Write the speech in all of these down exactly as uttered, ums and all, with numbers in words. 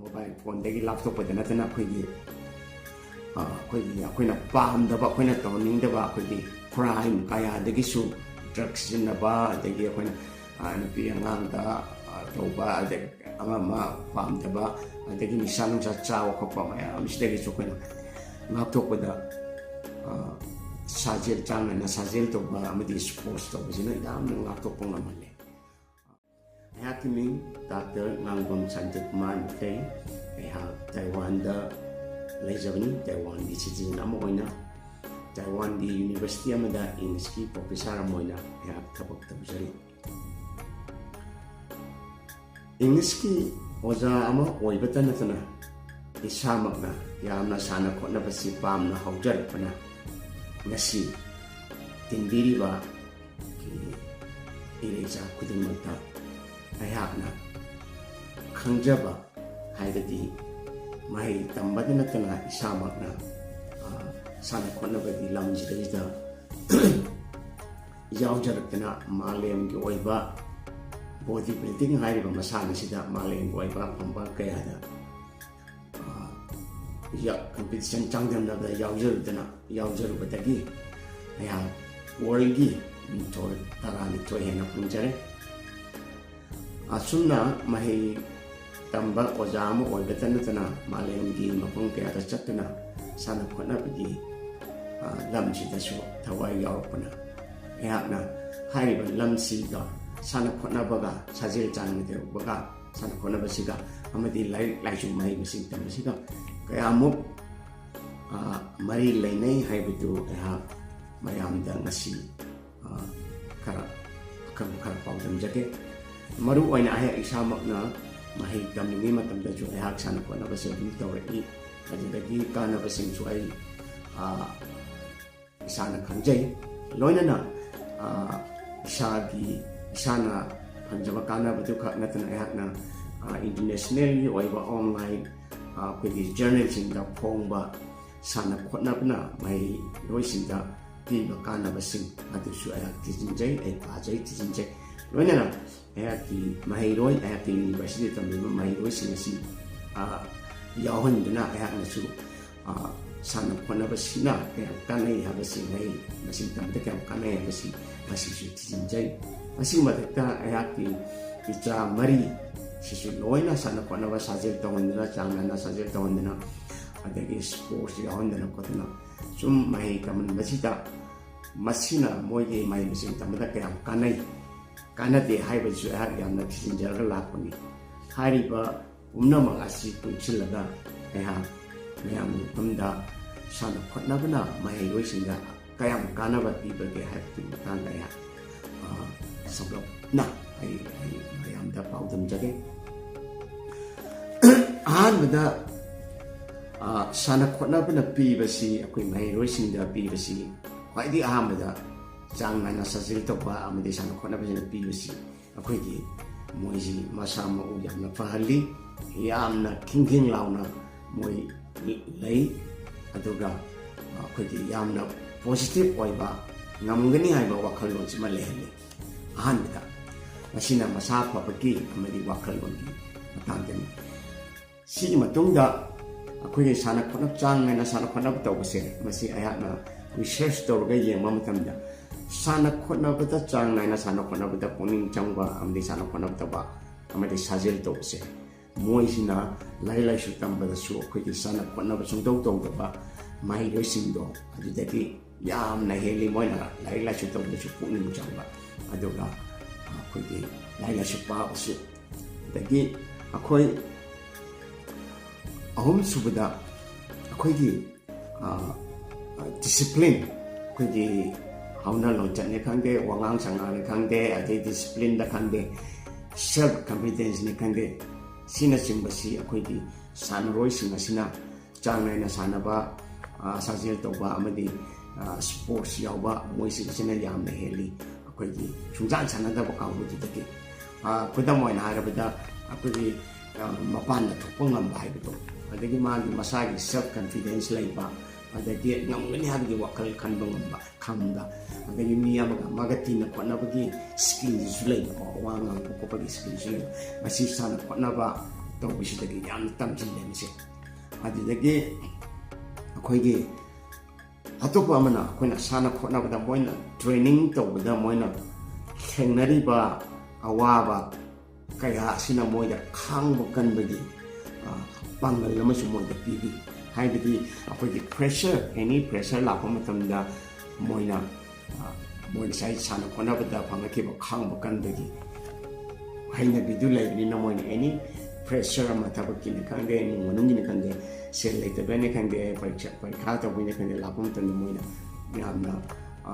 Mobile ꯐꯣꯟꯗꯒꯤ ꯂꯥꯞꯊꯣꯛꯄꯗ ꯅꯠꯇꯅ ꯑꯩꯈꯣꯏꯒꯤ ꯑꯩꯈꯣꯏꯒꯤ ꯑꯩꯈꯣꯏꯅ ꯄꯥꯝꯗꯕ, ꯑꯩꯈꯣꯏꯅ ꯇꯧꯍꯟꯅꯤꯡꯗꯕ ꯑꯩꯈꯣꯏꯒꯤ ꯀ꯭ꯔꯥꯏꯝ ꯀꯌꯥꯗꯒꯤꯁꯨ, ꯗ꯭ꯔꯒ ꯁꯤꯖꯤꯟꯅꯕ, ꯑꯗꯒꯤ ꯑꯩꯈꯣꯏꯅ ꯅꯨꯄꯤ ꯑꯉꯥꯡꯗ ꯇꯧꯕ, ꯑꯗꯒꯤ ꯑꯃ ꯑꯃ ꯄꯥꯝꯗꯕ, ꯑꯗꯒꯤ ꯅꯤꯁꯥ ꯅꯨꯡꯁꯥ ꯆꯥꯕ ꯈꯣꯠꯄ ꯃꯌꯥꯝꯁꯤꯗꯒꯤꯁꯨ ꯑꯩꯈꯣꯏꯅ ꯉꯥꯛꯊꯣꯛꯄꯗ ꯁꯥꯖꯦꯜ, ꯆꯥꯡ ꯅꯥꯏꯅ ꯁꯥꯖꯦꯜ ꯇꯧꯕ ꯑꯃꯗꯤ ꯁ꯭ꯄꯣꯔꯠꯁ ꯇꯧꯕꯁꯤꯅ ꯌꯥꯝꯅ ꯉꯥꯛꯊꯣꯛꯄ ꯉꯝꯍꯜꯂꯤ꯫ ꯑꯩꯍꯥꯛꯀꯤ ꯃꯤꯡ ꯗꯥꯛꯇꯔ ꯉꯥꯡꯕꯝ ꯁꯥꯟꯇꯤꯀꯨꯃꯥꯔ ꯃꯤꯇꯩ꯫ ꯑꯩꯍꯥꯛ ꯇꯥꯏꯋꯥꯟꯗ ꯂꯩꯖꯕꯅꯤ꯫ ꯇꯥꯏꯋꯥꯟꯒꯤ ꯁꯤꯇꯤꯖꯟ ꯑꯃ ꯑꯣꯏꯅ ꯇꯥꯏꯋꯥꯟꯒꯤ ꯌꯨꯅꯤꯚꯔꯁꯤꯇꯤ ꯑꯃꯗ ꯏꯪꯂꯤꯁꯀꯤ ꯄ꯭ꯔꯣꯐꯦꯁꯥꯔ ꯑꯃ ꯑꯣꯏꯅ ꯑꯩꯍꯥꯛ ꯊꯕꯛ ꯇꯧꯖꯔꯤ꯫ ꯏꯪꯂꯤꯁꯀꯤ ꯑꯣꯖꯥ ꯑꯃ ꯑꯣꯏꯕꯇ ꯅꯠꯇꯅ ꯏꯁꯥꯃꯛꯅ ꯌꯥꯝꯅ ꯁꯥꯟꯅ ꯈꯣꯠꯅꯕꯁꯤ ꯄꯥꯝꯅ ꯍꯧꯖꯔꯛꯄꯅ ꯉꯁꯤ ꯇꯤꯟꯕꯤꯔꯤꯕ ꯏꯔꯩꯆꯥ ꯈꯨꯗꯤꯡꯃꯛꯇ ꯑꯩꯍꯥꯛꯅ ꯈꯪꯖꯕ ꯍꯥꯏꯕꯗꯤ ꯃꯍꯩ ꯇꯝꯕꯗ ꯅꯠꯇꯅ ꯏꯁꯥꯃꯛꯅ ꯁꯥꯟꯅ ꯈꯣꯠꯅꯕꯒꯤ ꯂꯝꯁꯤꯗꯩꯗ ꯌꯥꯎꯖꯔꯛꯇꯅ ꯃꯥꯂꯦꯝꯒꯤ ꯑꯣꯏꯕ ꯕꯣꯗꯤ ꯕꯤꯜꯗꯤꯡ ꯍꯥꯏꯔꯤꯕ ꯃꯁꯥꯟꯅꯁꯤꯗ ꯃꯥꯂꯦꯝꯒꯤ ꯑꯣꯏꯕ ꯐꯝꯕꯥꯛ ꯀꯌꯥꯗ ꯀꯝꯄꯤꯇꯤꯁꯟ ꯆꯥꯡꯗꯝꯅꯕꯗ ꯌꯥꯎꯖꯔꯨꯗꯅ ꯌꯥꯎꯖꯔꯨꯕꯗꯒꯤ ꯑꯩꯍꯥꯛ ꯋꯥꯔꯜꯒꯤ ꯃꯤꯡꯊꯣꯜ ꯇꯔꯥꯅꯤꯊꯣꯏ ꯍꯦꯟꯅ ꯐꯪꯖꯔꯦ꯫ ꯑꯁꯨꯝꯅ ꯃꯍꯩ ꯇꯝꯕ ꯑꯣꯖꯥ ꯑꯃ ꯑꯣꯏꯕꯇ ꯅꯠꯇꯅ ꯃꯥꯂꯦꯝꯒꯤ ꯃꯐꯝ ꯀꯌꯥꯗ ꯆꯠꯇꯨꯅ ꯁꯥꯟꯅ ꯈꯣꯠꯅꯕꯒꯤ ꯂꯝꯁꯤꯗꯁꯨ ꯊꯋꯥꯏ ꯌꯥꯎꯔꯛꯄꯅ ꯑꯩꯍꯥꯛꯅ ꯍꯥꯏꯔꯤꯕ ꯂꯝꯁꯤꯒ ꯁꯥꯟꯅ ꯈꯣꯠꯅꯕꯒ ꯁꯥꯖꯦꯜ ꯆꯥꯡꯅ ꯇꯧꯕꯒ ꯁꯥꯟꯅ ꯈꯣꯠꯅꯕꯁꯤꯒ ꯑꯃꯗꯤ ꯂꯥꯏꯔꯤꯛ ꯂꯥꯏꯁꯨ ꯃꯍꯩ ꯃꯁꯤꯡ ꯇꯝꯕꯁꯤꯒ ꯀꯌꯥꯃꯨꯛ ꯃꯔꯤ ꯂꯩꯅꯩ ꯍꯥꯏꯕꯗꯨ ꯑꯩꯍꯥꯛ ꯃꯌꯥꯝꯗ ꯉꯁꯤ ꯈꯔ ꯑꯈꯪꯕ ꯈꯔ ꯄꯥꯎꯗꯝꯖꯒꯦ꯫ ꯃꯔꯨ ꯑꯣꯏꯅ ꯑꯩꯍꯥꯛ ꯏꯁꯥꯃꯛꯅ ꯃꯍꯩ ꯇꯝꯂꯤꯉꯩ ꯃꯇꯝꯗꯁꯨ ꯑꯩꯍꯥꯛ ꯁꯥꯟꯅ ꯈꯣꯠꯅꯕꯁꯦ ꯑꯗꯨꯝ ꯇꯧꯔꯛꯏ꯫ ꯑꯗꯨꯗꯒꯤ ꯀꯥꯟꯅꯕꯁꯤꯡꯁꯨ ꯑꯩ ꯏꯁꯥꯅ ꯈꯪꯖꯩ꯫ ꯂꯣꯏꯅꯅ ꯏꯁꯥꯒꯤ ꯏꯁꯥꯅ ꯐꯪꯖꯕ ꯀꯥꯟꯅꯕꯗꯨ ꯈꯛ ꯅꯠꯇꯅ ꯑꯩꯍꯥꯛꯅ ꯏꯟꯇꯔꯅꯦꯁꯅꯦꯜꯒꯤ ꯑꯣꯏꯕ ꯑꯣꯟꯂꯥꯏꯟ ꯑꯩꯈꯣꯏꯒꯤ ꯖꯔꯅꯦꯜꯁꯤꯡꯗ ꯐꯣꯡꯕ ꯁꯥꯟꯅ ꯈꯣꯠꯅꯕꯅ ꯃꯍꯩꯔꯣꯏꯁꯤꯡꯗ ꯄꯤꯕ ꯀꯥꯟꯅꯕꯁꯤꯡ ꯑꯗꯨꯁꯨ ꯑꯩꯍꯥꯛ ꯊꯤꯖꯤꯟꯖꯩ, ꯑꯩ ꯄꯥꯖꯩ, ꯊꯤꯖꯤꯟꯖꯩ꯫ ꯂꯣꯏꯅꯅ ꯑꯩꯍꯥꯛꯀꯤ ꯃꯍꯩꯔꯣꯏ, ꯑꯩꯍꯥꯛꯀꯤ ꯌꯨꯅꯤꯚꯔꯁꯤꯇꯤꯗ ꯇꯝꯂꯤꯕ ꯃꯍꯩꯔꯣꯏꯁꯤꯡ ꯑꯁꯤ ꯌꯥꯎꯍꯟꯗꯨꯅ ꯑꯩꯍꯥꯛꯅꯁꯨ ꯁꯥꯟꯅ ꯈꯣꯠꯅꯕꯁꯤꯅ ꯀꯌꯥꯝ ꯀꯥꯟꯅꯩ ꯍꯥꯏꯕꯁꯤ, ꯃꯍꯩ ꯃꯁꯤꯡ ꯇꯝꯕꯗ ꯀꯌꯥꯝ ꯀꯥꯟꯅꯩ ꯍꯥꯏꯕꯁꯤ ꯃꯁꯤꯁꯨ ꯊꯤꯖꯤꯟꯖꯩ꯫ ꯑꯁꯤꯒꯤ ꯃꯊꯛꯇ ꯑꯩꯍꯥꯛꯀꯤ ꯏꯆꯥ ꯃꯔꯤ ꯁꯤꯁꯨ ꯂꯣꯏꯅ ꯁꯥꯟꯅ ꯈꯣꯠꯅꯕ ꯁꯥꯖꯦꯜ ꯇꯧꯍꯟꯗꯅ, ꯆꯥꯡ ꯅꯥꯏꯅ ꯁꯥꯖꯦꯜ ꯇꯧꯍꯟꯗꯅ, ꯑꯗꯒꯤ ꯁ꯭ꯄꯣꯔꯠꯁ ꯌꯥꯎꯍꯟꯗꯅ ꯈꯣꯠꯇꯅ ꯁꯨꯝ ꯃꯍꯩ ꯇꯝꯍꯟꯕꯁꯤꯗ, ꯃꯁꯤꯅ ꯃꯣꯏꯒꯤ ꯃꯍꯩ ꯃꯁꯤꯡ ꯇꯝꯕꯗ ꯀꯌꯥꯝ ꯀꯥꯟꯅꯩ, ꯀꯥꯟꯅꯗꯦ ꯍꯥꯏꯕꯁꯤꯁꯨ ꯑꯩꯍꯥꯛ ꯌꯥꯝꯅ ꯊꯤꯖꯤꯟꯖꯔꯒ ꯂꯥꯛꯄꯅꯤ꯫ ꯍꯥꯏꯔꯤꯕ ꯄꯨꯝꯅꯃꯛ ꯑꯁꯤ ꯄꯨꯟꯁꯤꯜꯂꯒ ꯑꯩꯍꯥꯛ ꯃꯌꯥꯝꯒꯤ ꯃꯐꯝꯗ ꯁꯥꯟꯅ ꯈꯣꯠꯅꯕꯅ ꯃꯍꯩꯔꯣꯏꯁꯤꯡꯗ ꯀꯌꯥꯝ ꯀꯥꯟꯅꯕ ꯄꯤꯕꯒꯦ ꯍꯥꯏꯕꯒꯤ ꯃꯇꯥꯡꯗ ꯑꯩꯍꯥꯛ ꯁꯝꯂꯞꯅ ꯑꯩ ꯑꯩ ꯃꯌꯥꯝꯗ ꯄꯥꯎꯗꯝꯖꯒꯦ꯫ ꯑꯍꯥꯟꯕꯗ, ꯁꯥꯟꯅ ꯈꯣꯠꯅꯕꯅ ꯄꯤꯕꯁꯤ, ꯑꯩꯈꯣꯏ ꯃꯍꯩꯔꯣꯏꯁꯤꯡꯗ ꯄꯤꯕꯁꯤ, ꯈ꯭ꯋꯥꯏꯗꯒꯤ ꯑꯍꯥꯟꯕꯗ ꯆꯥꯡ ꯅꯥꯏꯅ ꯁꯥꯖꯦꯜ ꯇꯧꯕ ꯑꯃꯗꯤ ꯁꯥꯟꯅ ꯈꯣꯠꯅꯕꯁꯤꯅ ꯄꯤꯕꯁꯤ, ꯑꯩꯈꯣꯏꯒꯤ ꯃꯣꯏꯁꯤ ꯃꯁꯥ ꯃꯎ ꯌꯥꯝꯅ ꯐꯍꯜꯂꯤ, ꯌꯥꯝꯅ ꯈꯤꯡ ꯈꯤꯡ ꯂꯥꯎꯅ ꯃꯣꯏ ꯂꯩ, ꯑꯗꯨꯒ ꯑꯩꯈꯣꯏꯒꯤ ꯌꯥꯝꯅ ꯄꯣꯖꯤꯇꯤꯚ ꯑꯣꯏꯕ, ꯉꯝꯒꯅꯤ ꯍꯥꯏꯕ ꯋꯥꯈꯜꯂꯣꯟꯁꯤꯃ ꯂꯩꯍꯜꯂꯤ꯫ ꯑꯍꯥꯟꯕꯗ, ꯃꯁꯤꯅ ꯃꯁꯥ ꯐꯕꯒꯤ ꯑꯃꯗꯤ ꯋꯥꯈꯜꯂꯣꯟꯒꯤ ꯃꯇꯥꯡꯗꯅꯤ꯫ ꯁꯤꯒꯤ ꯃꯇꯨꯡꯗ ꯑꯩꯈꯣꯏꯒꯤ ꯁꯥꯟꯅ ꯈꯣꯠꯅꯕ, ꯆꯥꯡ ꯅꯥꯏꯅ ꯁꯥꯟꯅ ꯈꯣꯠꯅꯕ ꯇꯧꯕꯁꯦ, ꯃꯁꯤ ꯑꯩꯍꯥꯛꯅ ꯔꯤꯁꯔꯁ ꯇꯧꯔꯒ ꯌꯦꯡꯕ ꯃꯇꯝꯗ, ꯁꯥꯟꯅ ꯈꯣꯠꯅꯕꯗ, ꯆꯥꯡ ꯅꯥꯏꯅ ꯁꯥꯟꯅ ꯈꯣꯠꯅꯕꯗ ꯄꯨꯛꯅꯤꯡ ꯆꯪꯕ ꯑꯃꯗꯤ ꯁꯥꯟꯅ ꯈꯣꯠꯅꯕ ꯇꯧꯕ ꯑꯃꯗꯤ ꯁꯥꯖꯦꯜ ꯇꯧꯕꯁꯦ, ꯃꯣꯏꯁꯤꯅ ꯂꯥꯏꯔꯤꯛ ꯂꯥꯏꯁꯨ ꯇꯝꯕꯗꯁꯨ ꯑꯩꯈꯣꯏꯒꯤ ꯁꯥꯟꯅ ꯈꯣꯠꯅꯕ ꯁꯨꯡꯇꯧ ꯇꯧꯗꯕ ꯃꯍꯩꯔꯣꯏꯁꯤꯡꯗꯣ ꯑꯗꯨꯗꯒꯤ ꯌꯥꯝꯅ ꯍꯦꯜꯂꯤ꯫ ꯃꯣꯏꯅ ꯂꯥꯏꯔꯤꯛ ꯂꯥꯏꯁꯨ ꯇꯧꯕꯗꯁꯨ ꯄꯨꯛꯅꯤꯡ ꯆꯪꯕ, ꯑꯗꯨꯒ ꯑꯩꯈꯣꯏꯒꯤ ꯂꯥꯏꯔꯤꯛ ꯂꯥꯏꯁꯨ ꯄꯥꯕꯁꯨ꯫ ꯑꯗꯒꯤ ꯑꯩꯈꯣꯏ ꯑꯍꯨꯝꯁꯨꯕꯗ, ꯑꯩꯈꯣꯏꯒꯤ ꯗꯤꯁꯤꯄ꯭ꯂꯤꯟ, ꯑꯩꯈꯣꯏꯒꯤ ꯍꯧꯅ ꯂꯣꯟꯆꯠꯅꯤ ꯈꯪꯗꯦ, ꯋꯥꯉꯥꯡ ꯁꯉꯥꯡꯅꯤ ꯈꯪꯗꯦ, ꯑꯗꯩ ꯗꯤꯁꯤꯄ꯭ꯂꯤꯟꯗ ꯈꯪꯗꯦ, ꯁꯦꯜꯐ ꯀꯟꯐꯤꯗꯦꯟꯁꯅꯤ ꯈꯪꯗꯦ, ꯁꯤꯅꯆꯤꯡꯕꯁꯤ ꯑꯩꯈꯣꯏꯒꯤ ꯁꯥꯟꯅꯔꯣꯏꯁꯤꯡ ꯑꯁꯤꯅ ꯆꯥꯡ ꯅꯥꯏꯅ ꯁꯥꯟꯅꯕ, ꯁꯥꯖꯦꯜ ꯇꯧꯕ ꯑꯃꯗꯤ ꯁ꯭ꯄꯣꯔꯠꯁ ꯌꯥꯎꯕ, ꯃꯣꯏꯁꯤꯡꯁꯤꯅ ꯌꯥꯝꯅ ꯍꯦꯜꯂꯤ꯫ ꯑꯩꯈꯣꯏꯒꯤ ꯁꯨꯡꯁꯥꯟ ꯁꯥꯟꯅꯗꯕ ꯀꯥꯡꯕꯨꯗꯨꯗꯒꯤ, ꯈꯨꯗꯝ ꯑꯣꯏꯅ ꯍꯥꯏꯔꯕꯗ, ꯑꯩꯈꯣꯏꯒꯤ ꯃꯄꯥꯟꯗ ꯊꯣꯛꯄ ꯉꯝꯕ ꯍꯥꯏꯕꯗꯣ, ꯑꯗꯒꯤ ꯃꯥꯒꯤ ꯃꯁꯥꯒꯤ ꯁꯦꯜꯐ ꯀꯟꯐꯤꯗꯦꯟꯁ ꯂꯩꯕ, ꯑꯗꯒꯤ ꯉꯝꯒꯅꯤ ꯍꯥꯏꯕꯒꯤ ꯋꯥꯈꯜ ꯈꯟꯕ ꯉꯝꯕ, ꯈꯪꯕ, ꯑꯗꯒꯤ ꯃꯤ ꯑꯃꯒ ꯑꯃꯒ ꯇꯤꯟꯅ ꯈꯣꯠꯅꯕꯒꯤ ꯁ꯭ꯀꯤꯜꯁꯤꯁꯨ ꯂꯩꯕꯀꯣ, ꯋꯥ ꯉꯥꯡꯕ ꯈꯣꯠꯄꯒꯤ ꯁ꯭ꯀꯤꯜꯁꯨ ꯂꯩꯕ꯫ ꯃꯁꯤ ꯁꯥꯟꯅ ꯈꯣꯠꯅꯕ ꯇꯧꯕꯁꯤꯗꯒꯤ ꯌꯥꯝꯅ ꯇꯝꯁꯤꯜꯂꯦ ꯃꯁꯦ꯫ ꯑꯗꯨꯗꯒꯤ ꯑꯩꯈꯣꯏꯒꯤ ꯑꯇꯣꯞꯄ ꯑꯃꯅ ꯑꯩꯈꯣꯏꯅ ꯁꯥꯟꯅ ꯈꯣꯠꯅꯕꯗ ꯃꯣꯏꯅ training ꯇꯧꯕꯗ ꯃꯣꯏꯅ ꯊꯦꯡꯅꯔꯤꯕ ꯑꯋꯥꯕ ꯀꯌꯥ ꯑꯁꯤꯅ ꯃꯣꯏꯗ ꯈꯥꯡꯕ ꯀꯟꯕꯒꯤ, ꯑ, ꯄꯥꯡꯒꯜ ꯑꯃꯁꯨ ꯃꯣꯏꯗ ꯄꯤꯕꯤ꯫ ꯍꯥꯏꯕꯗꯤ ꯑꯩꯈꯣꯏꯒꯤ pressure, any pressure ꯂꯥꯛꯄ ꯃꯇꯝꯗ ꯃꯣꯏꯅ, ꯑ, ꯃꯣꯏ ꯉꯁꯥꯏ ꯁꯥꯟꯅ ꯈꯣꯠꯅꯕꯗ ꯐꯪꯉꯛꯈꯤꯕ ꯈꯥꯡꯕ ꯀꯟꯕꯒꯤ ꯍꯩꯅꯕꯤꯗꯨ ꯂꯩꯕꯅꯤꯅ ꯃꯣꯏꯅ any pressure ꯑꯃ, ꯊꯕꯛꯀꯤꯅꯤ ꯈꯪꯗꯦ, ꯏꯃꯨꯡ ꯃꯅꯨꯡꯒꯤꯅꯤ ꯈꯪꯗꯦ, ꯁꯦꯜ ꯂꯩꯇꯕꯅꯤ ꯈꯪꯗꯦ, ꯄꯔꯤꯈꯥ, ꯄꯔꯤꯈꯥ ꯇꯧꯕꯅꯤ ꯈꯪꯗꯦ, ꯂꯥꯛꯄ ꯃꯇꯝꯗ ꯃꯣꯏꯅ ꯌꯥꯝꯅ, ꯑ,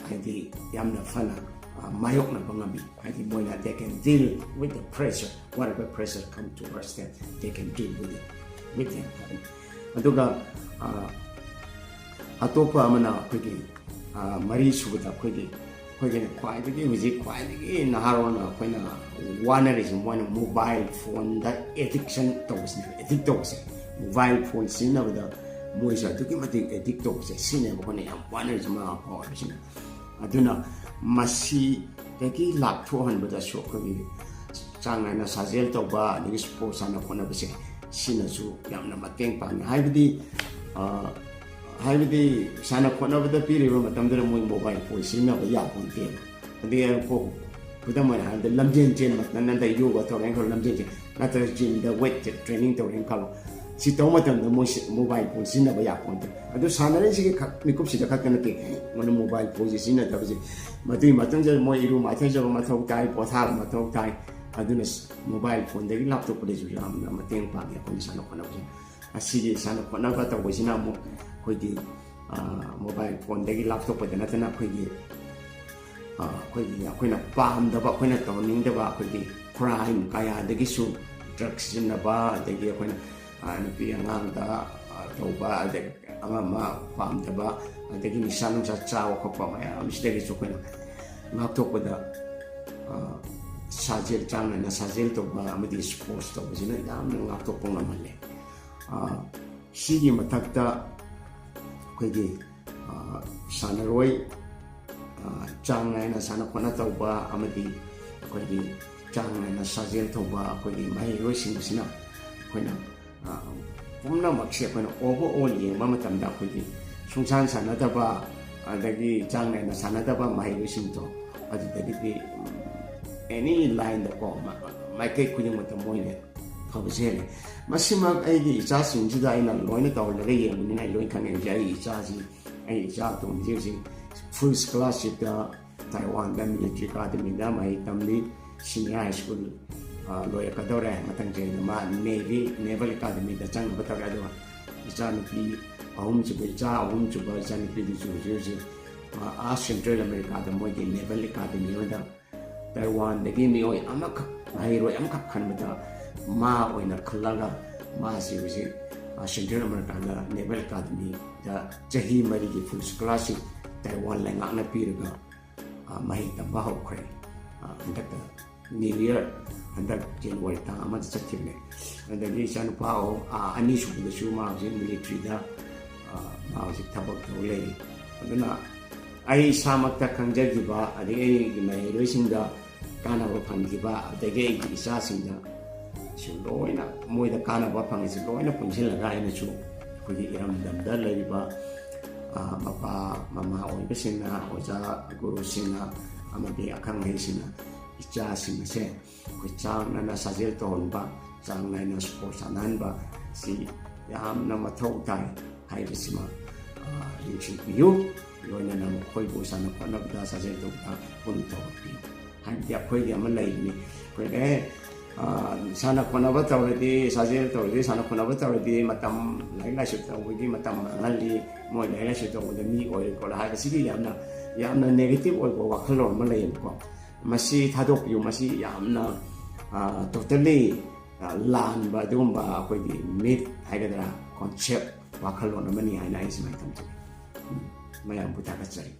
ꯍꯥꯏꯗꯤ ꯌꯥꯝꯅ ꯐꯅ, ꯑ, ꯃꯥꯌꯣꯛꯅꯕ ꯉꯝꯃꯤ꯫ ꯍꯥꯏꯗꯤ ꯃꯣꯏꯅ they can deal with the pressure, whatever pressure come towards them, they can deal with it, with them. ꯑꯗꯨꯒ, ꯑ, ꯑꯇꯣꯞꯄ ꯑꯃꯅ ꯑꯩꯈꯣꯏꯒꯤ, ꯑ, ꯃꯔꯤ ꯁꯨꯕꯗ ꯑꯩꯈꯣꯏꯒꯤ, ꯑꯩꯈꯣꯏꯒꯤꯅ ꯈ꯭ꯋꯥꯏꯗꯒꯤ, ꯍꯧꯖꯤꯛ ꯈ꯭ꯋꯥꯏꯗꯒꯤ ꯅꯍꯥꯔꯣꯜꯅ ꯑꯩꯈꯣꯏꯅ ꯋꯥꯅꯔꯤꯁꯤ ꯃꯣꯏꯅ mobile phoneꯗ addiction ꯇꯧꯕꯁꯤꯅꯦꯕ, addict ꯇꯧꯕꯁꯦ꯫ Mobile phone ꯁꯤꯖꯤꯟꯅꯕꯗ ꯃꯣꯏꯁꯨ ꯑꯗꯨꯛꯀꯤ ꯃꯇꯤꯛ addict ꯇꯧꯕꯁꯦ, ꯁꯤꯅꯦꯕ ꯑꯩꯈꯣꯏꯅ ꯌꯥꯝ ꯋꯥꯅꯔꯤꯁꯦ ꯃꯃꯥ ꯃꯄꯥ ꯑꯣꯏꯕꯁꯤꯡꯅ꯫ ꯑꯗꯨꯅ ꯃꯁꯤꯗꯒꯤ ꯂꯥꯞꯊꯣꯛꯍꯟꯕꯗꯁꯨ ꯑꯩꯈꯣꯏꯒꯤ ꯆꯥꯡ ꯅꯥꯏꯅ ꯁꯥꯖꯦꯜ ꯇꯧꯕ, ꯑꯗꯒꯤ ꯁ꯭ꯄꯣꯔꯠ ꯁꯥꯟꯅ ꯈꯣꯠꯅꯕꯁꯦ, ꯁꯤꯅꯁꯨ ꯌꯥꯝꯅ ꯃꯇꯦꯡ ꯄꯥꯡꯉꯤ꯫ ꯍꯥꯏꯕꯗꯤ, ꯑ, ꯍꯥꯏꯕꯗꯤ ꯁꯥꯟꯅ ꯈꯣꯠꯅꯕꯗ ꯄꯤꯔꯤꯕ ꯃꯇꯝꯗꯨꯗ ꯃꯣꯏ mobile phone ꯁꯤꯖꯤꯟꯅꯕ ꯌꯥꯄꯣꯟꯇꯦꯕ꯫ ꯑꯗꯒꯤ ꯑꯩꯈꯣꯏ ꯈꯨꯗꯝ ꯑꯣꯏꯅ ꯍꯥꯏꯔꯕꯗ ꯂꯝꯖꯦꯟ ꯆꯦꯟꯕ ꯅꯠꯇ꯭ꯔꯒ ꯌꯣꯒꯥ ꯇꯧꯔꯦꯅ ꯈꯜꯂꯣ, ꯂꯝꯖꯦꯟ ꯆꯦꯟ ꯅꯠꯇ꯭ꯔꯒ gymꯗ weight training ꯇꯧꯔꯦꯅ ꯈꯜꯂꯣ, ꯁꯤ ꯇꯧꯕ ꯃꯇꯝꯗ ꯃꯣꯏ ꯁꯤ-, mobile phone ꯁꯤꯖꯤꯟꯅꯕ ꯌꯥꯄꯣꯟꯇꯦ꯫ ꯑꯗꯨ ꯁꯥꯟꯅꯔꯤꯁꯤꯒꯤ ꯈꯛ ꯃꯤꯀꯨꯞꯁꯤꯗ ꯈꯛꯇ ꯅꯠꯇꯦ, ꯃꯣꯏꯅ mobile phoneꯁꯤ ꯁꯤꯖꯤꯟꯅꯗꯕꯁꯦ, ꯃꯗꯨꯒꯤ ꯃꯇꯨꯡꯗ ꯃꯣꯏ ꯏꯔꯨ ꯃꯥꯏꯊꯖꯕ ꯃꯊꯧ ꯇꯥꯏ, ꯄꯣꯊꯥꯕ ꯃꯊꯧ ꯇꯥꯏ꯫ ꯑꯗꯨꯅ mobile phoneꯗꯒꯤ ꯂꯥꯞꯊꯣꯛꯄꯗꯁꯨ ꯌꯥꯝꯅ ꯃꯇꯦꯡ ꯄꯥꯡꯉꯤ ꯑꯩꯈꯣꯏꯅ ꯁꯥꯟꯅ ꯈꯣꯠꯅꯕꯁꯦ꯫ ꯑꯁꯤꯒꯤ ꯁꯥꯟꯅ ꯈꯣꯠꯅꯕ ꯇꯧꯕꯁꯤꯅ ꯑꯃꯨꯛ ꯑꯩꯈꯣꯏꯒꯤ, ꯑ, mobile phoneꯗꯒꯤ ꯂꯥꯞꯊꯣꯛꯄꯗ ꯅꯠꯇꯅ ꯑꯩꯈꯣꯏꯒꯤ, ꯑ, ꯑꯩꯈꯣꯏꯒꯤ, ꯑꯩꯈꯣꯏꯅ ꯄꯥꯝꯗꯕ, ꯑꯩꯈꯣꯏꯅ ꯇꯧꯍꯟꯅꯤꯡꯗꯕ ꯑꯩꯈꯣꯏꯒꯤ crime ꯀꯌꯥꯗꯒꯤꯁꯨ, drug ꯁꯤꯖꯤꯟꯅꯕ, ꯑꯗꯒꯤ ꯑꯩꯈꯣꯏꯅ, ꯑ, ꯅꯨꯄꯤ ꯑꯉꯥꯡꯗ, ꯑ, ꯇꯧꯕ, ꯑꯗꯒꯤ ꯑꯃ ꯑꯃ ꯄꯥꯝꯗꯕ, ꯑꯗꯒꯤ ꯅꯤꯁꯥ ꯅꯨꯡꯁꯥ ꯆꯥꯕ ꯈꯣꯠꯄ ꯃꯌꯥꯝꯁꯤꯗꯒꯤꯁꯨ ꯑꯩꯈꯣꯏꯅ ꯉꯥꯛꯊꯣꯛꯄꯗ, ꯑ, ꯁꯥꯖꯦꯜ, ꯆꯥꯡ ꯅꯥꯏꯅ ꯁꯥꯖꯦꯜ ꯇꯧꯕ ꯑꯃꯗꯤ sports ꯇꯧꯕꯁꯤꯅ ꯌꯥꯝꯅ ꯉꯥꯛꯊꯣꯛꯄ ꯉꯝꯍꯜꯂꯦ꯫ ꯑ, ꯁꯤꯒꯤ ꯃꯊꯛꯇ ꯑꯩꯈꯣꯏꯒꯤ, ꯑ, ꯁꯥꯟꯅꯔꯣꯏ, ꯑ, ꯆꯥꯡ ꯅꯥꯏꯅ ꯁꯥꯟꯅ ꯈꯣꯠꯅ ꯇꯧꯕ ꯑꯃꯗꯤ ꯑꯩꯈꯣꯏꯒꯤ ꯆꯥꯡ ꯅꯥꯏꯅ ꯁꯥꯖꯦꯜ ꯇꯧꯕ ꯑꯩꯈꯣꯏꯒꯤ ꯃꯍꯩꯔꯣꯏꯁꯤꯡ ꯑꯁꯤꯅ ꯑꯩꯈꯣꯏꯅ, ꯑ, ꯄꯨꯝꯅꯃꯛꯁꯦ ꯑꯩꯈꯣꯏꯅ overall ꯌꯦꯡꯕ ꯃꯇꯝꯗ ꯑꯩꯈꯣꯏꯒꯤ ꯁꯨꯡꯁꯥꯟ ꯁꯥꯟꯅꯗꯕ, ꯑꯗꯒꯤ ꯆꯥꯡ ꯅꯥꯏꯅ ꯁꯥꯟꯅꯗꯕ ꯃꯍꯩꯔꯣꯏꯁꯤꯡꯗꯣ, ꯑꯗꯨꯗꯒꯤꯗꯤ, ꯎꯝ, any line ꯗꯀꯣ, ꯃ-, ꯃꯥꯏꯀꯩ ꯈꯨꯗꯤꯡꯃꯛꯇ ꯃꯣꯏꯅ ꯐꯕꯁꯨ ꯍꯦꯜꯂꯤ꯫ ꯃꯁꯤꯃꯛ ꯑꯩꯒꯤ ꯏꯆꯥꯁꯤꯡꯁꯤꯗ ꯑꯩꯅ ꯂꯣꯏꯅ ꯇꯧꯍꯜꯂꯒ ꯌꯦꯡꯕꯅꯤꯅ ꯑꯩ ꯂꯣꯏ ꯈꯪꯉꯦ꯫ ꯍꯧꯖꯤꯛ ꯑꯩꯒꯤ ꯏꯆꯥꯁꯤ, ꯑꯩꯒꯤ ꯏꯆꯥ ꯑꯇꯣꯝꯕꯤꯁꯤ ꯍꯧꯖꯤꯛ ꯍꯧꯖꯤꯛ full scholarship ꯇ ꯇꯥꯏꯋꯥꯟꯗ military academy ꯗ ꯃꯍꯩ ꯇꯝꯂꯤ꯫ Senior high school, ꯑ, ꯂꯣꯏꯔꯛꯀꯗꯧꯔꯦ꯫ ꯃꯊꯪ ꯆꯍꯤꯗ ꯃꯥ Navy, Naval Academy ꯗ ꯆꯪꯅꯕ ꯇꯧꯔꯦ꯫ ꯑꯗꯨꯒ ꯏꯆꯥꯅꯨꯄꯤ ꯑꯍꯨꯝꯁꯨꯕ, ꯏꯆꯥ ꯑꯍꯨꯝꯁꯨꯕ ꯏꯆꯥꯅꯨꯄꯤꯗꯨꯁꯨ ꯍꯧꯖꯤꯛ ꯍꯧꯖꯤꯛ, ꯑ, ꯑꯥ Central America ꯗ ꯃꯣꯏꯒꯤ Naval Academy ꯑꯃꯗ ꯇꯥꯏꯋꯥꯟꯗꯒꯤ ꯃꯤꯑꯣꯏ ꯑꯃꯈꯛ, ꯃꯍꯩꯔꯣꯏ ꯑꯃꯈꯛ ꯈꯟꯕꯗ ꯃꯥ ꯑꯣꯏꯅ ꯈꯜꯂꯒ ꯃꯥꯁꯤ ꯍꯧꯖꯤꯛ, ꯑ, Central America ꯗ Naval Academy ꯗ ꯆꯍꯤ ꯃꯔꯤꯒꯤ full scholarship ꯇꯥꯏꯋꯥꯟ ꯂꯩꯉꯥꯛꯅ ꯄꯤꯔꯒ, ꯑ, ꯃꯍꯩ ꯇꯝꯕ ꯍꯧꯈ꯭ꯔꯦ꯫ ꯑ, ꯍꯟꯗꯛꯇ New Year, ꯍꯟꯗꯛ January ꯇꯥꯡ ꯑꯃꯗ ꯆꯠꯈꯤꯕꯅꯦ꯫ ꯑꯗꯒꯤ ꯏꯆꯥꯅꯨꯄꯥ ꯑꯍꯨꯝ, ꯑ, ꯑꯅꯤꯁꯨꯕꯗꯁꯨ ꯃꯥ ꯍꯧꯖꯤꯛ military ꯗ, ꯑ, ꯃꯥ ꯍꯧꯖꯤꯛ ꯊꯕꯛ ꯇꯧ ꯂꯩꯔꯤ꯫ ꯑꯗꯨꯅ ꯑꯩ ꯏꯁꯥꯃꯛꯇ ꯈꯪꯖꯈꯤꯕ, ꯑꯗꯒꯤ ꯑꯩꯒꯤ ꯃꯍꯩꯔꯣꯏꯁꯤꯡꯗ ꯀꯥꯟꯅꯕ ꯐꯪꯈꯤꯕ, ꯑꯗꯒꯤ ꯑꯩꯒꯤ ꯏꯆꯥꯁꯤꯡꯗ ꯁꯤ ꯂꯣꯏꯅ, ꯃꯣꯏꯗ ꯀꯥꯟꯅꯕ ꯐꯪꯉꯤꯁꯤ ꯂꯣꯏꯅ ꯄꯨꯟꯁꯤꯜꯂꯒ ꯑꯩꯅꯁꯨ ꯑꯩꯈꯣꯏꯒꯤ ꯏꯔꯝꯗꯝꯗ ꯂꯩꯔꯤꯕ, ꯑ, ꯃꯄꯥ ꯃꯃꯥ ꯑꯣꯏꯕꯁꯤꯡꯅ, ꯑꯣꯖꯥ ꯒꯨꯔꯨꯁꯤꯡꯅ, ꯑꯃꯗꯤ ꯑꯈꯪ ꯑꯍꯩꯁꯤꯡꯅ ꯏꯆꯥꯁꯤꯡ ꯑꯁꯦ ꯑꯩꯈꯣꯏ ꯆꯥꯡ ꯅꯥꯏꯅ ꯁꯥꯖꯦꯜ ꯇꯧꯍꯟꯕ, ꯆꯥꯡ ꯅꯥꯏꯅ sport ꯁꯥꯟꯅꯍꯟꯕ ꯁꯤ ꯌꯥꯝꯅ ꯃꯊꯧ ꯇꯥꯏ ꯍꯥꯏꯕꯁꯤꯃ, ꯑ, ꯅꯤꯡꯁꯤꯡꯕꯤꯌꯨ꯫ ꯂꯣꯏꯅꯅ ꯃꯈꯣꯏꯕꯨ ꯁꯥꯟꯅ ꯈꯣꯠꯅꯕꯗ, ꯁꯥꯖꯦꯜ ꯇꯧꯕꯗ ꯄꯨꯛꯅꯤꯡ ꯊꯧꯒꯠꯄꯤꯌꯨ꯫ ꯍꯥꯏꯕꯗꯤ ꯑꯩꯈꯣꯏꯒꯤ ꯑꯃ ꯂꯩꯕꯅꯤ, ꯑꯩꯈꯣꯏꯅ, ꯑꯦ, ꯑ, ꯁꯥꯟꯅ ꯈꯣꯠꯅꯕ ꯇꯧꯔꯗꯤ, ꯁꯥꯖꯦꯜ ꯇꯧꯔꯗꯤ, ꯁꯥꯟꯅ ꯈꯣꯠꯅꯕ ꯇꯧꯔꯗꯤ ꯃꯇꯝ, ꯂꯥꯏꯔꯤꯛ ꯂꯥꯏꯁꯨ ꯇꯧꯕꯒꯤ ꯃꯇꯝ ꯃꯥꯡꯍꯜꯂꯤ, ꯃꯣꯏ ꯂꯥꯏꯔꯤꯛ ꯂꯥꯏꯁꯨ ꯇꯧꯕꯗ ꯃꯤ ꯑꯣꯏꯔꯣꯏ ꯈꯣꯠꯂꯣꯏ ꯍꯥꯏꯕꯁꯤꯒꯤ ꯌꯥꯝꯅ, ꯌꯥꯝꯅ negative ꯑꯣꯏꯕ ꯋꯥꯈꯜꯂꯣꯟ ꯑꯃ ꯂꯩꯌꯦꯕꯀꯣ꯫ ꯃꯁꯤ ꯊꯥꯗꯣꯛꯄꯤꯌꯨ꯫ ꯃꯁꯤ ꯌꯥꯝꯅ, ꯑ, totally, ꯑ, ꯂꯥꯟꯕ ꯑꯗꯨꯒꯨꯝꯕ ꯑꯩꯈꯣꯏꯒꯤ myth ꯍꯥꯏꯒꯗ꯭ꯔꯥ, concept, ꯋꯥꯈꯜꯂꯣꯟ ꯑꯃꯅꯤ ꯍꯥꯏꯅ ꯑꯩ ꯁꯨꯃꯥꯏꯅ ꯊꯝꯖꯒꯦ꯫ ꯎꯝ, ꯃꯌꯥꯝꯕꯨ ꯊꯥꯒꯠꯆꯔꯤ꯫